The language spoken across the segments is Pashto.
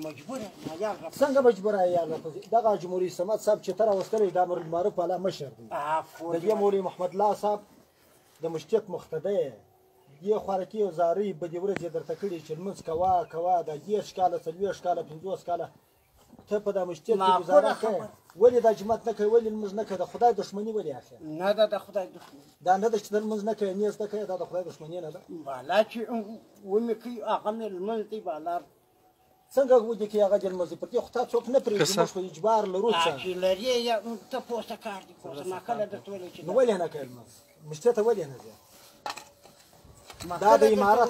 مجبور یم عیال راپسې. څنګه مجبور عیال راپسې؟ دغه جمهوري صمد صاحب چې ته راوستلی د امرالمعروف والا مشر دی، د دې مولوي محمد الله صاحب د مشتیت مقتدی یې. دې خوارکي او زارۍ بدې ورځې درته کړي چې لمونځ کوه کوه، دا 30 کاله 40 کاله 50 کاله ته په دا مشتیت کې ګزاره کوې، ولې دا جماعت نه کوې، ولې لمونځ نه کوې؟ د خدای دښمني ولې اخلې؟ نه ده د خدای دښمني، دا نه ده چې ته لمونځ نه کوې نیز نه کوې، دا د خدای دښمني نه ده. بالا چې ومې کوي هغه مې لمونځ دی. بالا څنګه ودې کوي هغه دې لمونځ دی؟ پر دې خو تا څوک نه پرېږدي، موږ خو اجبار لرو. څه چې لرې یا ته پوه څه کار دي پوه، ما کله درته ویلی چې نو ولې نه کوې لمونځ؟ مشتې ته ولې نه ځې؟ دا د امارت،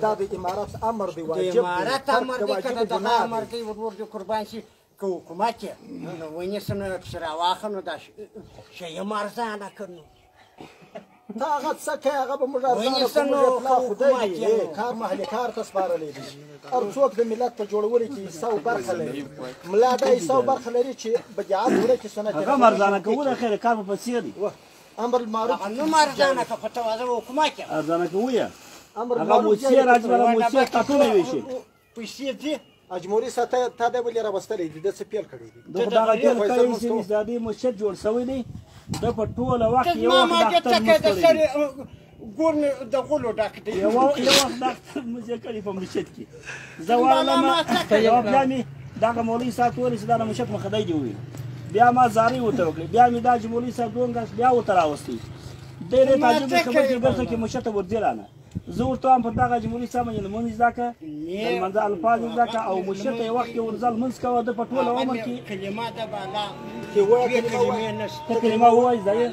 دا د امارت امر دی، واجب دی. امارت امر دی که د دغه امر دی ورور دې قربان شي. که حکومت یې نو ونیسم نو پسې راواخلم نو دا شی یم ارزانه کړ نو ته هغه څه کوې، هغه به موږ ارزانه کړو. موږ پلا خدای دی، کار محلي کار ته سپارلی دی. هر څوک د ملت په جوړولو کې حصه او برخه لري. ملا دا حصه او برخه لري چې بدعت ورکړي سنت هغه هم ارزانه کوو، خیر کار په پسې دی. امر المعروف هغه نوم ارزانه که خو ته واځه حکومت یې ارزانه کوو یې. امر هغه موسیې راځي بله موسیې کټونه ویشي پیسې دي. اجموري صاحب تا دی ولې راوستلی دی؟ ده څه پیل کړی دی؟ ده خو دغه پیل کړی چې د دې مسجد جوړ شوی دی، ده په ټوله وخت یو وخت د اختر لمونځ کړی دی. ګور مې د غولو ډک دی. یو وخت د اختر لمونځ یې کړی په مسجد کې. زه ورغلم یوه بیا مې دغه مولوي صاحب ته وویل چې دا د مسجد مخدی دی وویل. بیا ما زارۍ ورته وکړې، بیا مې دا چې مولوي صاحب دوم کس بیا ورته راوستی. دی ډېر تعجب خبر کې بل څه کې مسجد ته ورځي رانه. زه ورته وایم په دغه جمهوري صاحب باندې لمونځ زده کړه، د لمانځه الفاظ یې زده کړه او مسجد ته یو وخت کې ورځه لمونځ کوه. ده په ټوله عمر کې کلمه ده بالا چې ووایه کلمه ووایه، ته کلمه ووایه زده یې؟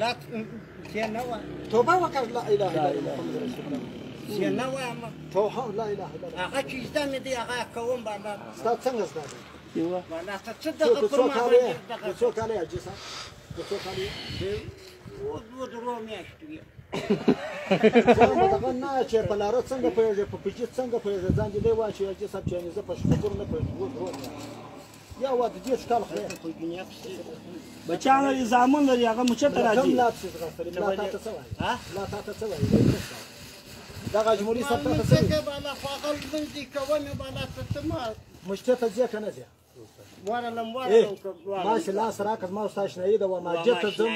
توبه وکړه، لا اله الا الله محمد رسول الله. زه نه وایم توبه، لا اله الا الله. هغه چې زده مې دی هغه کوم بالا. ستا څنګه زده دی؟ بالا ته څه دغه پر ما باندې دغه د څو کاله یې حاجي صاحب؟ د څو کاله یې؟ دوه درو میاشتې وې. دغه نه چې په لاره څنګه پوهېږې، په پېچي څنګه پوهېږې، ځان دې دی واچوي حاجي صاحب چې یعنې زه په خبرو نه پوهېږم. دوه درو میاشتې یا وا د 30 کال خو بچیان لري، زامن لري، هغه مچ ته راځي. کوم لا پسې ځغاستلې؟ ملا تا ته څه وایي؟ ملا تا ته څه وایي؟ دغه جمهوري صاحب تا ته څه وایي؟ بالا خو هغه لمونځ دې کوه مې بالا ته څه ما مشتې ته ځې که نه ځې؟ ورغلم ورغلم. ما چې لاس راکړه، زما ستا اشنایي ده. وا ماجد ته ځم،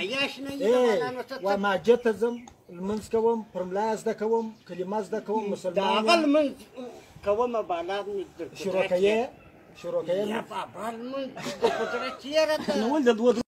وا ماجد ته ځم، لمونځ کوم، پر ملا زده کوم، کلمه زده کوم، مسلمان د هغه لمونځ کوم بالا مې شروع کوې، شروع کوې یا بابا لمونځ د قدرت یې راته. نو ولې د دوه